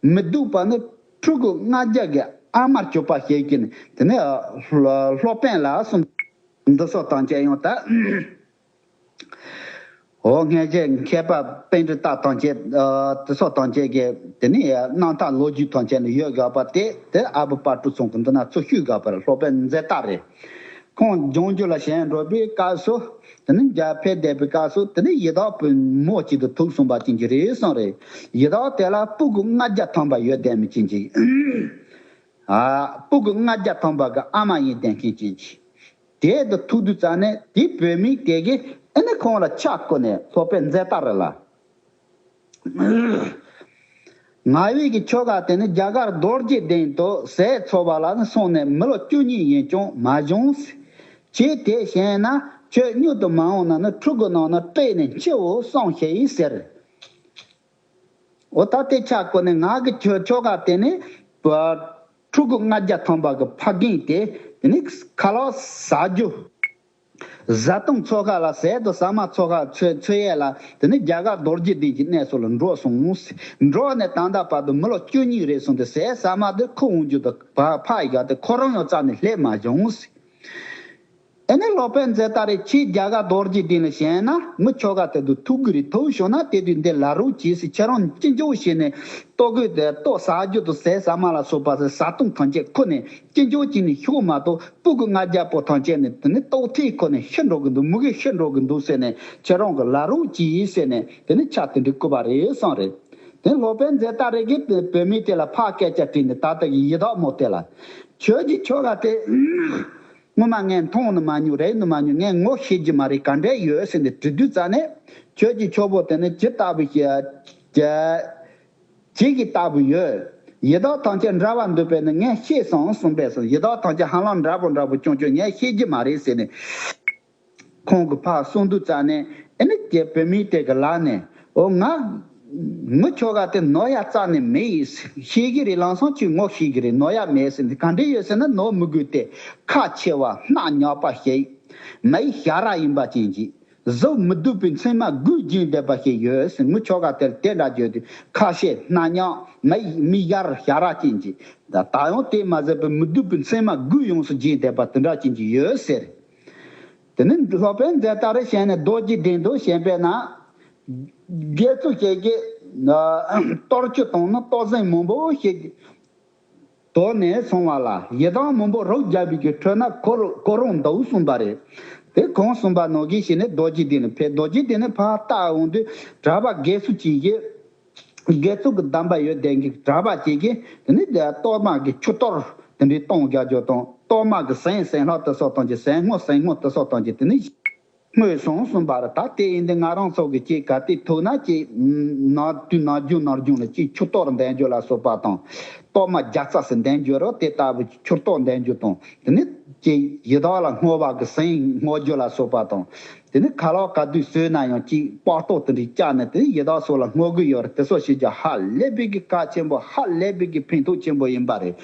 མི་སྡུག་པ་ནི་ཕྲུ་གུ་ལྔ་བརྒྱ་གི་ཨ་མར་གྱུར་པ་ཞིག་གིས་ནི་དེ་ནི་སློབ་དཔོན་ལ་གསུངས། འདི་སོགས་དང་བཅས་ཡང་ད། འོ། སྔོན་ཆད་མཁས་པ་པཎྜི་ཏ་དང་བཅས། ཨ། དེ་སོགས་དང་བཅས་ཀྱི་དེ་ནི་རྣམ་ཐར་ལོ་རྒྱུས་དང་བཅས་ནས་ཡོད་དགོས་པ་དེ། དེ་ཨ་བུ་དཔལ་སྤྲུལ་ཚང་གིས་འདི་ན་ཚུར་ཞུས་དགོས་པར། སློབ་དཔོན་ཛེ་ཏ་རི་ཁོང་ལྗོངས་རྒྱུ་ལ་བྱོན་འགྲོ་བའི་སྐབས་སུ། དེ་ནི་རྒྱ་ཕེབས་བསྡད་པའི་སྐབས་སུ་དེ་ནི་ཡི་དྭགས་པོ་མོ་གཅིག་ཏུ་ཐུག་སོང་པ་ཅན་གྱི་རེད་གསུངས་རེད། ཡི་དྭགས་དེ་ལ་སྤུ་གུ་ལྔ་བརྒྱ་ཐམ་པ་ཡོད་བསྡད་མི་ཅན་གྱི། ཨ། སྤུ་གུ་ལྔ་བརྒྱ་ཐམ་པ་གི་ཨ་མ་ཡིན་བསྡད་མཁན་ཅན་གྱི། དེ་དུ་ཐུག་དུས་ཙ་ནས་དེའི་བུད་མེད་དེ་གིས་ཨེ་ནི་ཁོང་ལ་ཕྱག་བསྐོར་ནས། སློབ་དཔོན་ཛེ་ཏ་རི་ལ། ང་བའི་གི་ཁྱོ་ག་དེ་ནི་རྒྱ་གར་རྡོ་རྗེ་གདན་དུ་ཟས་འཚོལ་བ་ལ་ནི་སོང་ནས་མི་ལོ་བཅུ་གཉིས་ཡིན་ཀྱང་མ་བྱུང་། ཁྱེད་དེ་བྱས་ན་ཁྱོད་མྱུར་དུ་མ་འོངས་ན་ནི་ཕྲུ་གུ་ནང་ན་སྐྲག་ནས་འཆི་འོ་གསུངས་ཞེས་ཟེར། འོ། ད་དེ་ཕྱག་བསྐོར་ནས་ང་གི་ཁྱོ་ཁྱོ་ག་དེ་ནི་ཕྲུ་གུ་ལྔ་བརྒྱ་ཐམ་པ་གི་ཕ་རྒན་དེ། དེ་ནི་ཁ་ལག་ཟ་རྒྱུ། བཟའ་བཏུང་འཚོལ་ག་ལ། ཟས་དང་ཟ་མ་འཚོལ་ག་འཚོལ་འཚོལ་ཡས་ལ། དེ་ནི་རྒྱ་གར་རྡོ་རྗེ་གདན་གྱི་གནས་སུ་ལ་འགྲོ་སོང་། འགྲོ་ནས་ད་ལྟ་བར་དུ་མི་ལོ་བཅུ་གཉིས་རེད་སོང་སྟེ། ཟས་ཟ་མ་དེ་ཁུར་འོང་རྒྱུ་དང་ཕ་ཕ་ཡི་ག་དེ་ཁོ་རང་ཡང་རྩ་ནས་སླེབས་མ་བྱུང་། ཨེ་ནི་སློབ་དཔོན་ཛེ་ཏ་རི་ཁྱེད་རྒྱ་གར་རྡོ་རྗེ་གདན་ལ་བྱོན་ན་མི་ཁྱོ་ག་དེ་དུ་ཐུག་གི་རེད། ཐུག་བྱུང་ན་དེ་དུས་འདི་ལབ་རོགས་གྱིས་ཟེར། ཁྱེད་རང་ཅི་འཇོག་བྱས་ནས་ལྟོ་གོས་དེ་ལྟོ་ཟ་རྒྱུ་དང་ཟས་ཟ་མ་ལ་སོགས་པ་ཟེར། བཟའ་བཏུང་ཐམས་ཅད་ཁུར་ནས་ཅི་འཇོག་བྱས་ནས་ཤོག་མ་གཏོགས། སྤུ་གུ་ལྔ་བརྒྱ་པོ་ཐམས་ཅད་ནི་དེ་ནི་ལྟོགས་ཐིག་ཁུར་ནས་ཤི་འགྲོ་གི་འདུག་མུ་གེ་ཤི་འགྲོ་གི་འདུག་ཟེར་ནས་ཁྱེད་རང་གི་ལབ་རོགས་གྱིས་ཟེར་ནས་དེ་ནི་ཕྱག་དེ་འདྲ་བསྐོར་བ་རེད་གསུངས་རེད། དེ་སློབ་དཔོན་ཛེ་ཏ་རི་གིས་བུད་མེད་དེ་ལ་ཕར་སྐད་ཆ་དྲིས་ནས། ད་ལྟ་གི་ཡི་དྭགས་མོ་དེ་ལ། ཁྱོད་ཀྱི་ཁྱོ་ག་དེ་སྔོན་མ་ངས་མཐོང་ནི་མ་མྱོང་། རེག་ནི་མ་མྱོང་། ངས་ངོ་ཤེས་ཀྱི་མ་རེད། ག་འདྲ་ཡོད་ཟེར་ནས་དྲི་དུས་ཙ་ནས། ཁྱོད་ཀྱི་ཁྱོ་བོ་དེ་ནི་ཇི་ལྟ་བུ་ཞིག་ཅི་ཅི་གི་ལྟ་བུ་ཡོད། ཡི་དྭགས་ཐམས་ཅད་འདྲ་བར་འདུག་པས་ནི་ངས་ཤེས་སོང་གསུངས་པས་སོ། ཡི་དྭགས་ཐམས་ཅད་ཧ་ལམ་འདྲ་པོ་འདྲ་པོ་ཀྱང་ཀྱང་ངས་ཤེས་ཀྱི་མ་རེད་ཟེར་ནས། ཁོང་གིས་ཕར་གསུངས་དུས་ཙ་ནས། ཨེ་ནི་དེ་བུད་མེད་དེ་གི་ལག་ནས། འོ། ང་མི་ཁྱོ་ག་དེ་ནོར་ཡ་རྩ་ནས་མེད། ཤེས་ཀྱི་རེད། ལམ་སང་ཁྱོད་ངོ་ཤེས་ཀྱི་རེད། ནོར་ཡ་མེད་ཟེར་ནས། ག་འདྲ་ཡོད་ཟེར་ན། ནོར་མི་དགོས་ཏེ་ཁ་ཆེ་བ་སྣ་ཉག་པ་ཞིག་མིག་ཞ་ར་ཡིན་པ་ཅན་གྱི། གཟུགས་མི་སྡུག་པའི་མཚན་མ་དགུས་བརྒྱན་བསྡད་པ་ཞིག་ཡོད་ཟེར། ངའི་ཁྱོ་ག་དེར་དེ་འདྲ་བརྗོད་དུས། ཁ་ཤས་སྣ་ཉག་མིག་མིག་ཞར་ཞ་ར་ཅན་གྱི། ད་ད་ཡང་དེ་མ་ཟད་པའི་མི་སྡུག་པའི་མཚན་མ་དགུས་ཡོངས་སུ་བརྒྱན་བསྡད་པ་དེ་འདྲ་ཅན་གྱི་ཡོད་ཟེར། དེ་ནས་སློབ་དཔོན་ཛེ་ཏ་རི་བྱས་ནས་རྡོ་རྗེ་གདན་དུ་བྱོན་པས་ན། དགེ་ཚུལ་ཞིག་གིས་གཏོར་ཆུ་བཏང་ན་གཏོར་ཟན་མང་པོ་ཞིག་དོར་ནས་སོང་བ་ལ། ཡི་དྭགས་མང་པོ་རོ་བརྒྱབ་པའི་གི་ཁྲོད་ན་ཁོ་རང་ཁོ་རང་འདུག་གསུངས་པ་རེད། དེ་གང་གསུངས་པ་ནང་བཞིན་བྱས་ནས་རྡོ་རྗེ་གདན་ལ་ཕེབས། རྡོ་རྗེ་གདན་ནས་ཕར་ལྟ་འོང་དུས། གྲྭ་པ་དགེ་ཚུལ་གྱིས་ཀྱི། དགེ་ཚུལ་གྱི་གདམས་པ་ཡོད་བསྡད་མཁན་གྱི་གྲྭ་པ་ཅིག་གིས། དེ་ནས་གཏོར་མ་གི་ཆུ་གཏོར་དེ་འདྲའི་གཏོང་རྒྱག་རྒྱུ་དང་། གཏོར་མ་གི་ཟན་ཟན་ལྷག་དེ་སོགས་དང་གཅིག་ཟན་སྔོ་ཟན་སྔོ་དེ་སོགས་དང་གཅིག་དེ་ནས་བསྔོས་སོང་གསུངས་པ་རེད། ད་དེ་ཡིན་དུས་ང་རང་ཚོ་གི་ཅིག་ག་དུས་ཐུག་ན་ཅིག་ནམ་དུས་ནམ་རྒྱུན་ནམ་རྒྱུན་ལ་ཅིག་ཆུ་གཏོར་འདོན་རྒྱུ་ལ་སོགས་པ་དང་། གཏོར་མ་བརྒྱ་རྩ་ཟིན་འདོན་རྒྱུ་རོ། དེ་ལྟ་བུ་ཆུ་གཏོར་འདོན་རྒྱུ་དང་། དེ་ནས་ཅིག་ཡི་དྭགས་ལ་བསྔོ་བ་གི་ཟན་བསྔོ་རྒྱུ་ལ་སོགས་པ་དང་། དེ་ནས་ཁ་ལག་ག་དུས་ཟོས་ན་ཡང་ཅིག་པགས་ཏོག་དེ་འདྲའི་བཅག་ནས་དེ་ནས་ཡི་དྭགས་སོགས་ལ་བསྔོ་གི་ཡོད་རེད། དེ་སོགས་བྱེད་རྒྱུ་ཧ་ལས་པའི་གི་གལ་ཆེན་པོ། ཧ་ལས་པའི་གི་ཕན་ཐོགས་ཆེན་པོ་ཡིན་པ་རེད།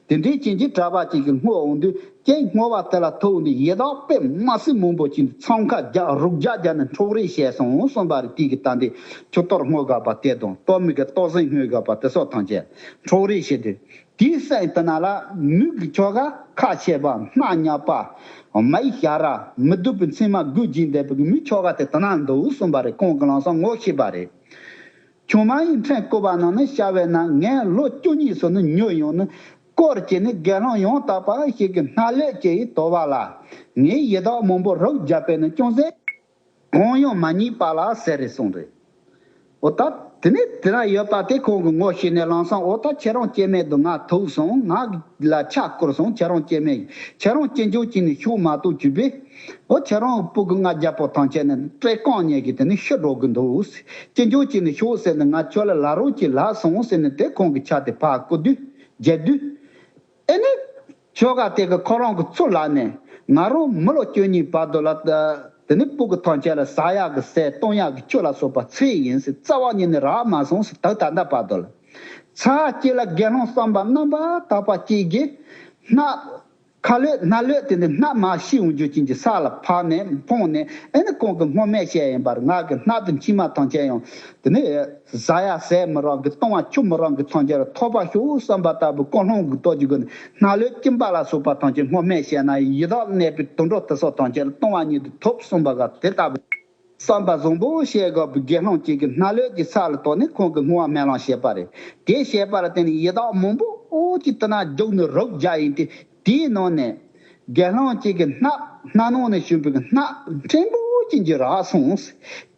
དེ་འདྲའི་ཅན་གྱི་གྲྭ་པ་ཅིག་གིས་བསྔོ་འོང་དུས། ཀྱེ། བསྔོ་བ་དེ་ལ་ཐུག་འོང་དུས་ཡི་དྭགས་དཔེ་མ་སྲིད་མང་པོ་ཅིག་འཚང་ཁ་རྒྱག་རུག་རྒྱག་རྒྱག་ནས་འཕྲོག་རེས་བྱས་སོང་གསུངས་པ་རེད། དེ་གི་ད་འདི་ཆུ་གཏོར་བསྔོ་དགོས་པ་དེ་དང་། གཏོར་མའི་གི་གཏོར་ཟན་བསྔོ་དགོས་པ་དེ་སོགས་ཐམས་ཅད་འཕྲོག་རེས་བྱས་ཏེ། དེའི་སེམས་དེ་ན་ལ་མིག་གི་ཆོ་ག་ཁ་ཕྱེ་བ། སྣ་ཉབ་པ། མའི་ཞ་ར། མི་སྡུག་པའི་མཚན་མ་དགོད་བྱས་བསྡད་པའི་མི་ཆོ་ག་དེ་དེ་ན་འདུག་གསུངས་པ་རེད། ཁོང་གིས་ལམ་སང་ངོ་ཤེས་པ་རེད། ཆུང་མ་ཡིས་ཕྲན་བཀོད་པ་ནང་ནས་བཤད་པའི་ནང་ངས་ལོ་བཅུ་གཉིས་སོང་ནས་ཉོས་ཡོང་ནས། སྐོར་བྱས་ནས་དགེ་སློང་ཡང་དག་པ་ཞིག་གི་སྣ་ལེབ་ཅིག་དོར་བ་ལ། ངས་ཡི་དྭགས་མང་པོ་རོགས་བརྒྱབ་པས་ནི་ཅུང་ཟད་གང་ཡང་མ་རྙེད་པ་ལ་ཟེར་རེ་གསུངས་རེད། འོ་ད་དེ་ནས་དེ་ན་ཡོད་པ་དེ་ཁོང་གིས་ངོ་ཤེས་ནས་ལམ་སང་འོ་ད་ཁྱེད་རང་སྐྱེ་དམན་དུ་ང་ཐུག་སོང་། ང་ལ་ཆག་བསྐུར་སོང་། ཁྱེད་རང་སྐྱེ་དམན། ཁྱེད་རང་སྐྱིན་འགྲུལ་བྱས་ནས་ཤོག་མ་གཏོགས་བྱས་པས། འོ་ཁྱེད་རང་སྤུ་གུ་ལྔ་བརྒྱ་པོ་ཐམས་ཅད་ནི་བཀྲེས་སྐོམ་ཉལ་གི་དེ་ནས་ཤི་འགྲོ་གི་འདུག། སྐྱིན་འགྲུལ་བྱས་ནས་ཤོག་ཟེར་ནས་ང་ཁྱོད་ལ་ལབ་རོགས་གྱིས་ལབ་སོང་ཟེར་ནས་དེ་ཁོང་གི་ཕྱག་དེ་ཕར་བསྐུར་དུས་རྒྱལ་དུས། ཨེ་ནི། ཆོ་ག་དེ་གི་ཁོ་རང་གི་ཚུར་ལབ་ནས་ང་རང་མི་ལོ་བཅུ་གཉིས་བར་དུ་ལ། དེ་ནི་སྤུ་གུ་ཐམས་ཅད་ལ་ཟ་ཡག་གི་ཟས་གཏོང་ཡག་གི་ཆུ་ལ་སོགས་པ་འཚོལ་ཡིན་ཟེར། རྩ་བ་ཉིད་ནས་རག་མ་སོང་ཟེར། ད་ད་ལྟ་བར་དུ་ལ། ཚར་གཅིག་ལ་དགེ་སློང་བསམ་པ་རྣམ་པར་དག་པ་གཅིག་གིས་སྣ། ཁ་ལོད་སྣ་ལོད་དེ་ནི་སྣབས་མར་ཤི་འོང་རྒྱུ་ཅན་གྱི་ས་ལ་ཕབ་ནས་འཕངས་ནས། ཨེ་ནི་ཁོང་གིས་སྔོ་སྨན་བཤད་ཡིན་པར། ང་གི་སྣབས་དང་མཆིལ་མ་ཐམས་ཅད་ཡང་དེ་ནི་ཟ་ཡ་ཟས་མི་རག་གི། བཏུང་བ་ཆུ་མི་རག་གི་ཐམས་ཅད་ལ་ཐོབ་པར་ཤོག་བསམ་པ་ལྟ་བུ་ཀུན་སློང་གི་སྟོབས་ཀྱི་སྒོ་ནས་སྣ་ལོད་གཅིན་པ་ལ་སོགས་པ་ཐམས་ཅད་སྔོ་སྨན་བཤད་ན་ཡི་དྭགས་གནས་པའི་དུད་འགྲོ་དེ་སོགས་ཐམས་ཅད་ལ་བཏུང་བ་ཉིད་དུ་ཐོབ་གསུངས་པ་ག་དེ་ལྟ་བུ། བསམ་པ་བཟང་པོ་བཤད་དགོས་པའི་དགེ་སློང་གཅིག་གིས་སྣ་ལོད་ཀྱི་ས་ལ་གཏོར་ནས་ཁོང་གིས་བསྔོ་བ་སྨོན་ལམ་བཤད་པ་རེད། དེ་བཤད་པ་ལ་བརྟེན་ནས་ཡི་དྭགས་མང་པོ་ཅིག་དེ་ན་རྒྱུགས་ནས་རོགས་བརྒྱབ་ཡིན་ཏེ། དེའི་ནང་ནས་དགེ་སློང་གཅིག་གི་སྣབས། སྣ་ནང་ནས་བྱུང་བའི་སྣབས་ཕྲན་བུ་ཅན་གྱི་རག་སོང་།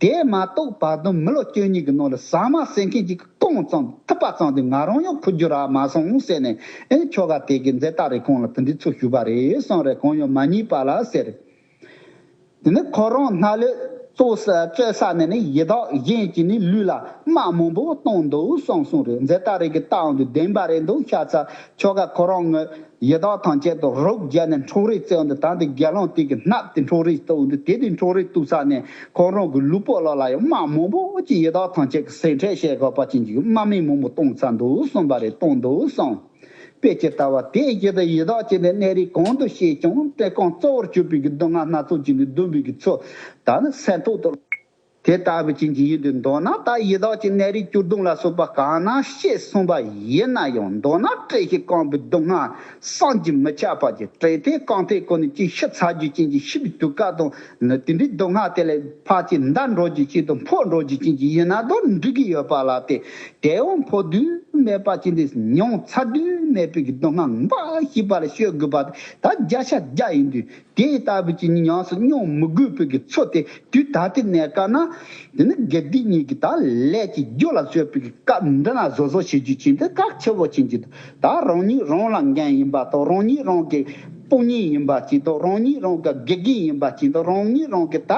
དེ་མ་གཏོགས་བར་དུ་མི་ལོ་བཅུ་གཉིས་ཀྱི་ནང་ལ་ཟ་མ་ཟ་མཁན་གཅིག་གིས་བཀང་ཙམ་ཐུབ་པ་ཙམ་དེ་ང་རང་ཡང་ཕུལ་རྒྱུ་རག་མ་སོང་ཟེར་ནས། ཨེ་ཆོ་ག་དེ་གི་མཛད་རྟགས་རེ་ཁོང་ལ་དེ་འདྲའི་ཚུལ་ཞུས་པ་རེད་གསུངས་རེད། གང་ཡང་མ་རྙེད་པ་ལ་ཟེར། དེ་ནས་ཁོ་རང་སྣ་ལོད་བཙོས་ས་བཙོས་ས་ནས་ནི་ཡི་དྭགས་གཞན་གྱིས་ནི་ལུས་ལ་རྨ་མང་པོ་བཏང་འདུག་གསུངས་གསུངས་རེད། མཛད་རྟགས་རེ་གི་རྟགས་འོང་དུ་བདེན་པ་རེད་འདུག། ཤ་ཚ་ཆོ་ག་ཁོ་རང་ངི་ཡི་དྭགས་ཐམས་ཅད་དུ་རོགས་བརྒྱབ་ནས་འཕྲོག་རེས་བཙལ་འོང་དུ། ད་འདི་དགེ་སློང་དེ་གི་སྣབས་དེ་འཕྲོག་རེས་བཙལ་འོང་དུ། དེ་དེ་འཕྲོག་རེས་བཙལ་ས་ནས་ཁོ་རང་གི་ལུས་པོ་ལ་ལ་ཡང་རྨ་མང་པོ་ཅིག་ཡི་དྭགས་ཐམས་ཅད་ཀྱི་ཟས་འཕྲད་བྱེད་དགོས་པ་ཅན་གྱི་རྨ་མེད་མང་པོ་བཏང་ཚར་འདུག་གསུངས་པ་རེད། བཏང་འདུག་གསུངས། དཔེ་ཇི་ལྟ་བ་དེ་བཞིན་དུ་ཡི་དྭགས་ཀྱི་ནི་གནས་རིས་གང་དུ་སྐྱེས་ཀྱང་བཀྲེས་སྐོམ་གཙོ་བོར་གྱུར་པའི་གི་སྡུག་བསྔལ་སྣ་ཚོགས་ཀྱིས་ནི་གདུང་བའི་གི་ཚུལ་ད་ནི་སེམས་ཐོག་ཏུ། དེ་ལྟ་བུ་ཅན་གྱི་ཡིན་དུས་མདོར་ན་ད་ཡི་དྭགས་ཀྱི་གནས་རིས་བཅུ་བདུན་ལ་སོགས་པ་གང་ན་སྐྱེས་སོང་བ་ཡིན་ན་ཡང་། མདོར་ན་བཀྲེས་ཤིང་སྐོམ་པའི་སྡུག་བསྔལ་བསམ་གྱིས་མི་ཁྱབ་པ་ཅིག། བཀྲེས་ཏེ་སྐོམ་ཏེ་ཁོ་ནི་ཅིག་ཤི་ཚར་རྒྱུ་ཅན་གྱི་ཤི་བའི་དུས་སྐབས་དང་ནི་དེ་འདྲའི་སྡུག་བསྔལ་དེ་ལས་ཕར་ཅིག་འདའ་འགྲོ་རྒྱུ་ཅན་དང་འཕོ་འགྲོ་རྒྱུ་ཅན་གྱི་ཡིན་ན་དང་འགྲིག་གི་ཡོད་པ་ལ་བརྟེན། དེ་ཡང་འཕོ་དུས་མེད་པ་ཅིག་འདི་མྱོང་ཚར་དུས་མེད་པའི་གི་སྡུག་བསྔལ་འབའ་ཞིག་པ་ལ་སྤྱོད་དགོས་པ་ད་བརྒྱ་ཆ་བརྒྱ་ཡིན་དུས། དེ་ལྟ་བུའི་ཅིག་ཉམས་སུ་མྱོང་མི་དགོས་པའི་གི་ཚུལ་དེ་དུས་ད་ལྟའི་གནས་སྐབས་ན། དེ་ནི་དགེ་སྡིག་གཉིས་ཀྱི་ད་ལས་ཀྱི་རྒྱུ་ལ་བཟོད་པའི་གི་སྐབས་འདི་ན་བཟོ་བཟོ་བྱེད་རྒྱུ་ཅན་དེ་གལ་ཆེ་བོ་ཅན་གྱི། ད་རང་ཉིད་རང་ལ་འགན་ཡིན་པ་དང་། རང་ཉིད་རང་གི་དཔུང་གཉེན་ཡིན་པ་ཅན་དང་། རང་ཉིད་རང་གི་དགེ་རྒན་ཡིན་པ་ཅན་དང་། རང་ཉིད་རང་གི་ད་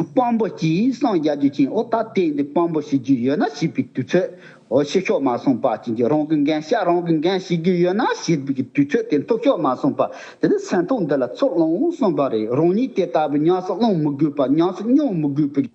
དཔོན་པོ་ཅིག་སངས་རྒྱས་རྒྱུ་ཅན། འོ་ད་དེ་འདི་དཔོན་པོ་བྱེད་རྒྱུ་ཡོད་ན་བྱེད་པའི་དུས་ཚོད། འོ་ཤི་ཤོག་མ་སོང་པ་ཅན་གྱི་རང་གི་འགན་བཞག་རང་གི་འགན་བྱེད་རྒྱུ་ཡོད་ན་བྱེད་པའི་གི་དུས་ཚོད་དེ་ཐོབ་ཤོག་མ་སོང་པ། དེ་ནི་སེམས་ཐོག་འདི་ལ་ཚུར་ལོངས་གསུངས་པ་རེད། རང་ཉིད་དེ་ལྟ་བུའི་ཉམས་སུ་བླང་མི་དགོས་པ། ཉམས་སུ་མྱོང་མི་དགོས་པའི་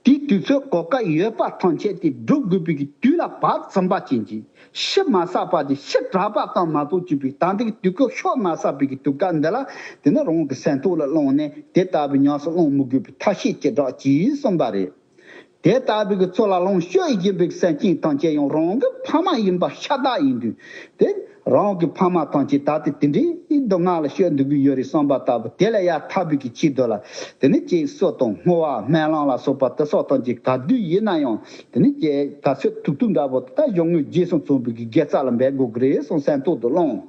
དེའི་དུས་ཚོད་གོ་སྐབས་ཡོད་པ་ཐམས་ཅད་དེ་སྒྲུབ་དགོས་པའི་གི་དུས་ལ་བབ་ཟིན་པ་ཅན་གྱི། ཤི་མ་ཟ་བ་དེ་ཤི་དྲག་པ་ཙམ་མ་གཏོགས་བཅུག་པའི་ད་འདི་གི་དུས་སྐབས་ཤོར་མ་ཟ་བའི་གི་དུས་སྐབས་འདི་ལ། དེ་ནི་རང་གི་སེམས་ཐོག་ལ་བླངས་ནས་དེ་ལྟ་བུའི་ཉམས་སུ་བླང་མི་དགོས་པའི་ཐབས་ཤེས་ཅི་དྲག་གྱིས་གསུངས་པ་རེད། དེ་ལྟ་བུའི་གི་ཚུལ་ལ་ལོངས་སྤྱོད་བཞིན་པའི་སེམས་ཅན་ཐམས་ཅད་ཡང་རང་གི་ཕ་མ་ཡིན་པ་ཤ་སྟག་ཡིན་དུས། དེ་རང་གི་ཕ་མ་ཐམས་ཅད་ད་ལྟ་དེ་འདྲའི་སྡུག་བསྔལ་ལ་སྤྱོད་འདུག་གི་ཡོད་རེད་བསམ་པ་ལྟ་བུ་དེ་ལས་ཡར་ཐར་བའི་གི་ཆེད་དུ་ལ། དེ་ནི་ཅིག་གསོལ་དང་བསྔོ་བ་སྨོན་ལམ་ལ་སོགས་པ་དེ་སོགས་ཐམས་ཅད་ག་དུས་ཡིན་ན་ཡང་། དེ་ནི་ཅིག་ག་ཚོད་ཐུབ་ཐུབ་འདྲ་པོ་ད་གཞུང་དངོས་རྗེས་སུ་མཚོན་པའི་གི་དགེ་རྩ་ལ་འབད་དགོས་ཀྱི་རེད་བསམ་སེམས་ཐོག་ཏུ་བླངས།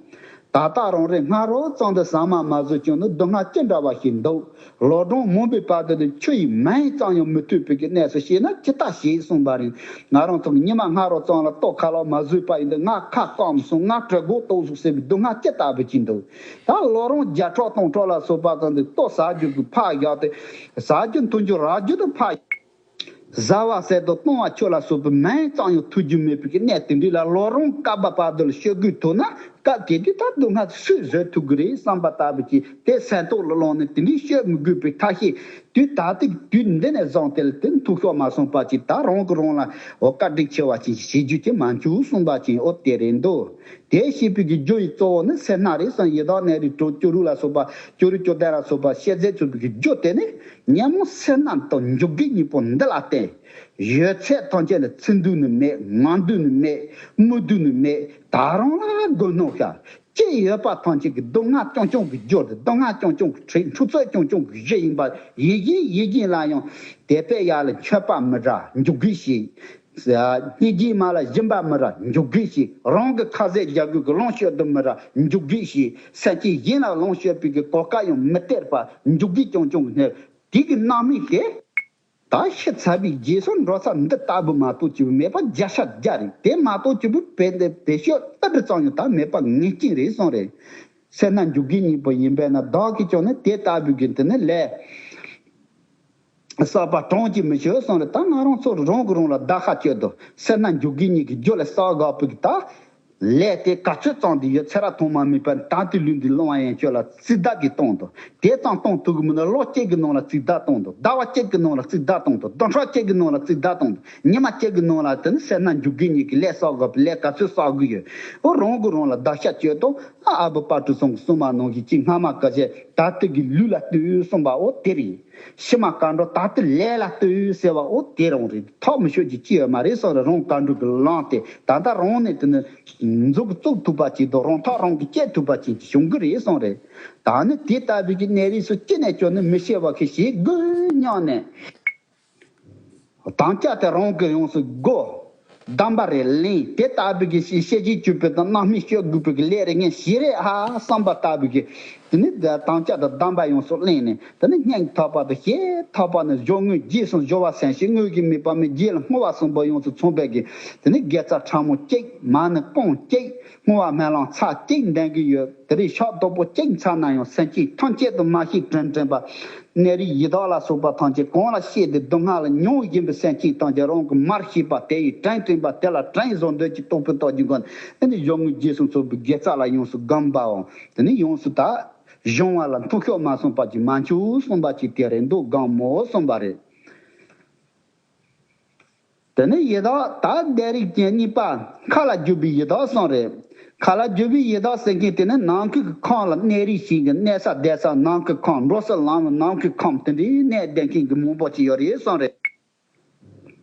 ད་ལྟ་རང་རེ་སྔ་རོལ་ཙམ་དུ་ཟ་མ་མ་ཟོས་ཀྱང་ནི་སྡུག་བསྔལ་ཅི་འདྲ་བ་ཞིག་འདུག། ལོ་གྲངས་མང་པོའི་བར་དུ་ནི་ཆུ་ཡི་མིང་ཙམ་ཡང་མི་ཐོས་པའི་གི་གནས་སུ་སྐྱེས་ན་ཅི་ལྟར་ཞེས་གསུངས་པ་རེད། ང་རང་ཚོ་གི་ཉི་མ་སྔ་རོལ་ཙམ་ལ་ལྟོ་ཁ་ལག་མ་ཟོས་པ་ཡིན་དུས་ང་ཁ་སྐམ་སོང་། ང་གྲི་མགོ་གཏུགས་སོང་ཟེར་བའི་སྡུག་བསྔལ་ཅི་ལྟ་བུ་ཅིག་འདུག། ད་ལོ་གྲངས་བརྒྱ་ཕྲག་སྟོང་ཕྲག་ལ་སོགས་པ་ཙམ་དུ་ལྟོ་ཟ་རྒྱུ་གི་ཕར་བཞག་སྟེ། ཟ་རྒྱུ་འཐུང་རྒྱུ་རག་རྒྱུ་དང་ཕར། བཟའ་བ་ཟས་དང་བཏུང་བ་ཆོས་ལ་སོགས་པའི་མིང་ཙམ་ཡང་ཐོས་རྒྱུ་མེད་པའི་གནས་དེ་འདྲ་ལ་ལོ་རུང་སྐབས་བར་དུ་ལ་སྤྱོད་དགོས་ཐུག་ན། སྐབས་དེ་དུས་ད་སྡུག་བསྔལ་སུས་བཟོད་ཐུབ་ཀྱི་རེད་བསམ་པ་ལྟ་བུ་ཅིག་དེ་སེམས་ཐོག་ལ་བླངས་ནས་དེ་འདྲའི་སྤྱོད་མི་དགོས་པའི་ཐབས་ཤེས་དུས་ད་ལྟའི་དུས་འདི་ནས་བཟུང་སྟེ་ལ་དེ་ཐུག་ཤོར་མ་སོང་པ་ཅིག་ད་རང་གིས་རང་ལ་འོ་བཀའ་དྲིན་ཆེ་བ་ཅིག་བྱེད་རྒྱུ་ཅིག་མ་འཆུག་གསུངས་པ་ཅིག་འོ་དེ་རེད་འདུག། དེ་ཤེས་པའི་གི་རྒྱུ་ཡི་གཙོ་བོ་ནི་སེར་སྣ་རེད་བསམ། ཡི་དྭགས་གནས་རིས་དྲུག་ཅུ་རེ་ལ་སོགས་པ་ཅུ་རེ་ཅུ་གདན་ལ་སོགས་པ་བཤད་མཛད་ཚུགས་པའི་གི་རྒྱུ་དེ་ནི་ཉོན་མོངས་སེར་སྣ་དང་འཇུག་གི་གཉིས་པོ་འདི་ལ་བརྟེན། ཡོད་ཚད་ཐམས་ཅད་ལ་ཚིག་འདུག་ནི་མེད། ངག་འདུག་ནི་མེད། མི་འདུག་ནི་མེད། ད་རུང་ལ་དགོས་སྣང་ཤར། ཅི་ཡོད་པ་ཐམས་ཅད་ཀྱི་སྡུག་བསྔལ་རྐྱང་རྐྱང་གི་རྒྱུ་དང་། སྡུག་བསྔལ་རྐྱང་རྐྱང་གི་ཁྲིད། འཁྲུག་རྩོད་རྐྱང་རྐྱང་གི་གཞི་ཡིན་པ་ཡིན་བཞིན་ཡིན་བཞིན་ལ་ཡང་དད་པས་ཡར་ལ་མཆོད་པ་མི་བྲལ་འཇུག་གི་ཞིག་སྙིང་རྗེས་མར་ལ་སྦྱིན་པ་མི་བྲལ་འཇུག་གི་ཞིག་རང་གི་ཁ་ཟས་རྒྱག་དགོས་ཀྱི་ལོངས་སྤྱོད་དུ་མི་བྲལ་འཇུག་གི་ཞིག་སེམས་ཅན་གཞན་ལ་ལོངས་སྤྱོད་པའི་གི་གོ་སྐབས་ཡང་མི་སྟེར་བར་འཇུག་གི་རྐྱང་རྐྱང་གི་གནས། དེ་གི་རྣམ་སྨིན་དེ། ད་ཤི་ཚར་བའི་རྗེས་སུ་འགྲོ་ས་འདི་ལྟ་བུ་མ་གཏོགས་ཅིག་མེད་པ་བརྒྱ་ཆ་བརྒྱ་རེད། དེ་མ་གཏོགས་ཅིག་བོད་དེ་བེད་སྤྱོད་ཏི་ཏི་ཙམ་ཡང་ད་མེད་པ་ངེས་ཅན་རེད་གསུངས་རེད། སེར་སྣ་འཇུག་གི་སྙིང་པོ་ཡིན་པས་ན། བདག་གིས་ཀྱང་ནི་དེ་ལྟ་བུའི་གི་དེ་ནི་ལས་བསགས་པ་གྲངས་ཀྱིས་མི་ཆོད་གསུངས་རེད། ད་ང་རང་ཚོ་རང་གིས་རང་ལ་བརྡར་ཤ་གཅོད་དོ། སེར་སྣ་འཇུག་གི་སྙིང་གི་རྒྱུ་ལ་བསགས་དགོས་པའི་གི་ད། ལས་དེ་ག་ཚོད་བརྩམས་ཏེ་ཡོད་ཚད་ར་མཐོང་མ་མེད་པར་ད་ལྟའི་ལུས་འདི་བླང་བ་ཡན་ཆོད་ལ་རྩིས་བརྡབ་ཀྱིས་གཏོང་དང་། དེ་ཙམ་གཏོང་ཐུབ་ཀྱི་མིན་ན་ལོ་གཅིག་གི་ནང་ལ་རྩིས་བརྡབ་གཏོང་དང་། ཟླ་བ་གཅིག་གི་ནང་ལ་རྩིས་བརྡབ་གཏོང་དང་། བདུན་ཕྲག་གཅིག་གི་ནང་ལ་རྩིས་བརྡབ་གཏོང་དང་། ཉི་མ་གཅིག་གི་ནང་ལ་དེ་ནི་སེར་སྣ་འཇུག་གི་སྙིང་གི་ལས་བསགས་དགོས་པའི་ལས་ག་ཚོད་བསགས་ཀྱི་ཡོད། འོ་རང་གིས་རང་ལ་བརྡར་ཤ་གཅོད་དང་། ཨ་ཨ་བུ་དཔལ་སྤྲུལ་ཚང་གིས་གསུངས་མ་ནང་བཞིན་གཅིག་སྔ་མ་ག་ཚད་ད་ལྟའི་གི་ལུས་ལ་ལྟོས་གསུངས་པ་འོ་དེ་རེད། ཕྱི་མ་ག་འགྲོ་ད་ལྟའི་ལས་ལ་ལྟོས་ཟེར་བ་འོ་དེ་རང་རེད། ཐབས་མི་ཤོར་གྱི་ཅི་ཡོད་མ་རེད་གསུངས་རེད། རང་ག་འགྲོ་གི་ལངས་ཏེ་ད་ལྟ་རང་ནས་དེ་ནི་མཛུབ་གུ་བཙུགས་ཐུབ་པ་ཅིག་དང་རང་ཐག་རང་གིས་བཅད་ཐུབ་པ་ཅིག་བྱུང་གི་རེད་གསུངས་རེད། ད་ནི་དེ་ལྟ་བུའི་གི་གནས་རིས་སུ་ཅི་ནས་ཀྱང་ནི་མི་ཤེས་པ་གི་ཞེ་དགུ་སྙམ་ནས། དམ་བཅའ་དེ་རང་གིས་ཡོངས་སུ་བསྒོ། གདམས་པ་རེ་ལེན། དེ་ལྟ་བུའི་གི་ཤེས་བྱེད་སྤྱོད་པའི་དང་རྣམ་སྨིན་སྤྱོད་དགོས་པའི་གི་ལས་རེ་ངས་བྱེད་རེ་ཧ་བསམ་པ་ལྟ་བུའི་གི། དེ་ནི་དམ་བཅའ་དང་གདམས་པ་ཡོངས་སུ་ལེན་ནས། དེ་ནི་སྙིང་ཐག་པ་དང་ཞེ་ཐག་པ་ནས་སྦྱོར་དངོས་རྗེས་སུ་སྦྱོར་བ་སེམས་བསྐྱེད་དངོས་ཀྱི་མེད་པ་མེད་རྗེས་ལ་བསྔོ་བ་གསུམ་པོ་ཡོངས་སུ་ཚང་བའི་གི། དེ་ནི་དགེ་རྩ་ཕྲ་མོ་གཅིག་མ་ཎི་རྐང་གཅིག་བསྔོ་བ་སྨོན་ལམ་ཚར་གཅིག་འདོན་གྱི་ཡོད། དེ་རིང་ཕྱག་དོག་པོ་གཅིག་ཚར་ན་ཡང་སེམས་ཅན་ཐམས་ཅད་དུ་མ་ཤེས་དྲན་དྲན་པ། གནས་རིས་ཡི་དྭགས་ལ་སོགས་པ་ཐམས་ཅད་གང་ལ་སྐྱེས་ཏེ་སྡུག་བསྔལ་ལ་མྱོང་བཞིན་པའི་སེམས་ཅན་ཐམས་ཅད་རང་གིས་མར་ཤེས་པ་དེ་ཡི་དྲིན་དྲན་པ་དེ་ལ་དྲིན་གཟོ་འདོད་ཀྱི་རྟོག་པའི་སྟོབས་ཀྱི་སྒོ་ནས་ཨ་ནི་སྦྱོར་དངོས་རྗེས་སུ་འཚོ་བའི་དགེ་རྩ་ལ་ཡོངས་སུ་སྒོམ་པའོ། དེ་ནི་ཡོངས་སུ་ད་གཞུང་བ་ལ་མཐོལ་ཤོར་མ་སོང་པ་ཅིག་མ་འཆུག་གསུངས་པ་ཅིག་དེ་རེད་འདུག་སྒོམ་མོ་གསུངས་པ་རེད། དེ་ནས་ཡི་དྭགས་ད་བདེ་རིགས་ཅན་གཉིས་པ་མཁའ་ལ་རྒྱུ་བའི་ཡི་དྭགས་གསུངས་རེད། མཁའ་ལ་རྒྱུ་བའི་ཡི་དྭགས་ཟེར་མཁན་དེ་ནི་ནམ་མཁའི་ཁམས་ལ་གནས་རིགས་ཤིག་གི་གནས་ས་བསྡད་ས་ནམ་མཁའི་ཁམས། འགྲོ་ས་ལམ་ནམ་མཁའི་ཁམས། དེ་འདྲའི་གནས་བསྡད་མཁན་གྱི་མང་པོ་ཅིག་ཡོད་རེད་གསུངས་རེད།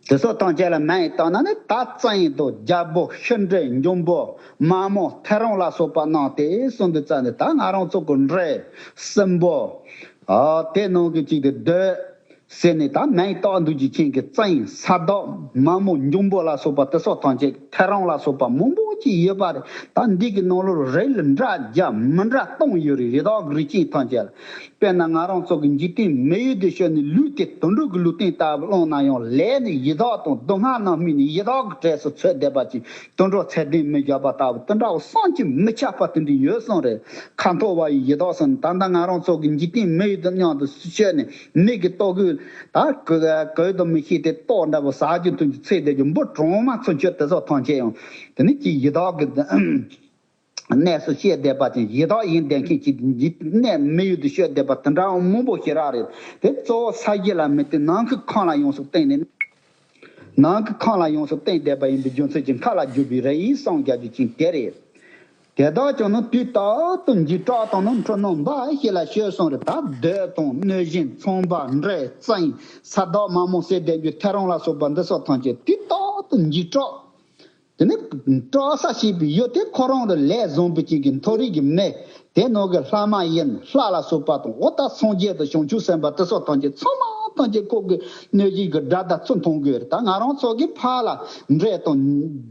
དེ་ཚོ་ཐམས་ཅད་ལ་མིང་བཏགས་ན་ནི་ད་བཙན་དང་རྒྱལ་པོ་ཤི་འདྲེ་འབྱུང་པོ་མ་མོ་ཐེའུ་རང་ལ་སོགས་པ་རྣམས་ཏེ་གསུངས་དུས་ཙམ་ནས་ད་ང་རང་ཚོ་གི་འདྲེ་སྲིན་པོ་ཨ་དེ་ནང་གི་གཅིག་དེ་གདོད། ཟེར་ནས་ད་མིང་བཏགས་འདུག་ཅིག་ཁྱེད་ཀྱི་བཙན་ས་བདག་མ་མོ་འབྱུང་པོ་ལ་སོགས་པ་དེ་སོགས་ཐམས་ཅད་ཐེའུ་རང་ལ་སོགས་པ་མང་པོ་ཅིག་ཡོད་པ་རེད། ད་འདི་གི་ནང་ལོགས་རིགས་ལ་འདྲ་བརྒྱ་མི་འདྲ་སྟོང་ཡོད་རེད། ཡི་དྭགས་ཀྱི་རིགས་ཅན་ཐམས་ཅད་ལ། དཔེར་ན་ང་རང་ཚོ་གི་འཇིག་རྟེན་མི་ཡུལ་དུ་ཤོར་ནས་ལུས་དེ་དུད་འགྲོ་གི་ལུས་རྟེན་ལྟ་བུ་བླངས་ན་ཡང་ལས་ནི་ཡི་དྭགས་དང་སྡུག་བསྔལ་རྣམ་སྨིན་ནི་ཡི་དྭགས་ཀྱི་གྲས་སུ་ཚུད་བསྡད་པ་ཅིག་དུད་འགྲོ་ཚད་ལྡན་མི་བཞག་པ་ལྟ་བུ་དེ་འདྲ་བོ་བསམ་གྱིས་མི་ཁྱབ་པ་དེ་འདྲ་ཡོད་གསུངས་རེད། ཁ་འཐོར་བ་ཡི་ཡི་དྭགས་སམ། ད་ལྟ་ང་རང་ཚོ་གི་འཇིག་རྟེན་མི་ཡུལ་དུ་མཉམ་དུ་ཤོར་ནས་མིག་གིས་ལྟོ་གོས་ད་གོས་གོས་དང་མི་ཤེས་ཏེ་ལྟོགས་འདྲ་བོ་ཟ་རྒྱུ་འཐུང་རྒྱུ་ཚེ་འདས་རྒྱུ་འབུ་གྲང་མ་ཚུན་ཆད་དེ་ཚོ་ཐམས་ཅད་ཡང་དེ་ནི་ཅིག་ཡི་དྭགས་ཀྱི་གནས་སུ་ཤོར་བསྡད་པ་ཅིག་ཡི་དྭགས་ཡིན་བསྡད་མཁན་ཅིག་འཇིག་གནས་མི་ཡུལ་དུ་ཤོར་བསྡད་པ་དེ་འདྲ་མང་པོ་ཞེ་དྲག་རེད། དེ་གཙོ་བོ་ས་གཞི་ལ་མེད་དེ་ནམ་མཁའི་ཁམས་ལ་ཡོངས་སུ་བརྟེན་ནས། ནང་གི་ཁམས་ལ་ཡོངས་སུ་བརྟེན་བསྡད་པ་ཡིན་པའི་རྒྱུ་མཚན་གྱིས་མཁའ་ལ་རྒྱུ་བའི་རིགས་ཡིན་གསུངས་རྒྱག་རྒྱུ་ཅིག་དེ་རེད། དེ་དག་ཀྱང་ནི་དུས་རྟག་ཏུ་འཇིགས་སྐྲག་དང་ནི་འཁྲུལ་སྣང་འབའ་ཞིག་ལ་ཤོར་གསུངས་རེད། ད་གདོད་དང་གནོད་སྦྱིན་ཚངས་པ་འདྲེ་བཙན་ས་བདག་མ་མོ་ཟེར་བསྡད་རྒྱུ་ཐེའུ་རང་ལ་སོགས་པ་འདི་སོགས་ཐམས་ཅད་དུས་རྟག་ཏུ་འཇིགས་སྐྲག་དེ་ནི་སྐྲག་ས་ཞེས་པའི་ཡུལ་དེ་ཁོ་རང་ལ་ལས་བཟང་པོ་ཅན་གྱི་མཐོ་རིས་ཀྱི་མི། དེ་ནང་གི་ལྷ་མ་ཡིན་ལྷ་ལ་སོགས་པ་དང་འོ་ད་སངས་རྒྱས་དང་བྱང་ཆུབ་སེམས་དཔའ་དེ་སོགས་ཐམས་ཅད་ཚང་མ་ཐམས་ཅད་ཁོ་གི་གནོད་སྦྱིན་གྱི་དགྲ་དང་ཚུར་མཐོང་དགོས་རེད། ད་ང་རང་ཚོ་གི་ཕར་ལ་འདྲེ་དང་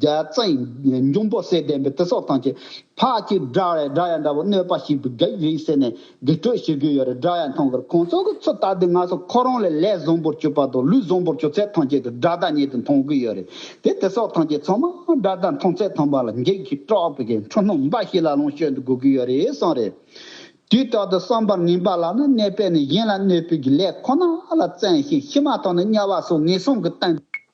རྒྱ་བཙན་འབྱུང་པོ་ཟེར་བསྡད་པའི་དེ་སོགས་ཐམས་ཅད་ཕར་གྱི་དགྲ་རེད། དགྲ་ཡང་འདྲ་བོ་གནོད་པ་བྱེད་པའི་དགེ་རིགས་ཟེར་ནས་དགེ་སྤྲོད་བྱེད་དགོས་ཡོད་རེད། དགྲ་ཡང་མཐོང་གི་རེད། ཁོང་ཚོ་གི་ཚུར་ལྟ་དུས་ང་ཚོ་ཁོ་རང་ལས་ལས་བཟང་པོར་གྱུར་པ་དང་ལུས་བཟང་པོར་གྱུར་ཚད་ཐམས་ཅད་དུ་དགྲ་དང་ཉེ་དུ་མཐོང་གི་ཡོད་རེད། དེ་དེ་སོགས་ཐམས་ཅད་ཚང་མ་དགྲ་དང་མཐོང་ཚད་ཐམས་ཅད་ལ་འཇིགས་ཀྱིས་སྐྲག་པའི་གི་འཁྲུལ་སྣང་འབའ་ཞིག་ལ་ལོངས་སྤྱོད་དུ་དགོས་ཀྱི་ཡོད་རེད་གསུངས་རེད། དུས་རྟག་ཏུ་བསམ་པར་ངེས་པ་ལ་ནི་གནས་པས་ནི་གཞན་ལ་གནོད་པའི་གི་ལས་ཁོ་ན་ལ་བརྩོན་ཞིང་ཕྱི་མ་དང་ནི་དམྱལ་བ་སོགས་ངན་སོང་གི་སྟེང་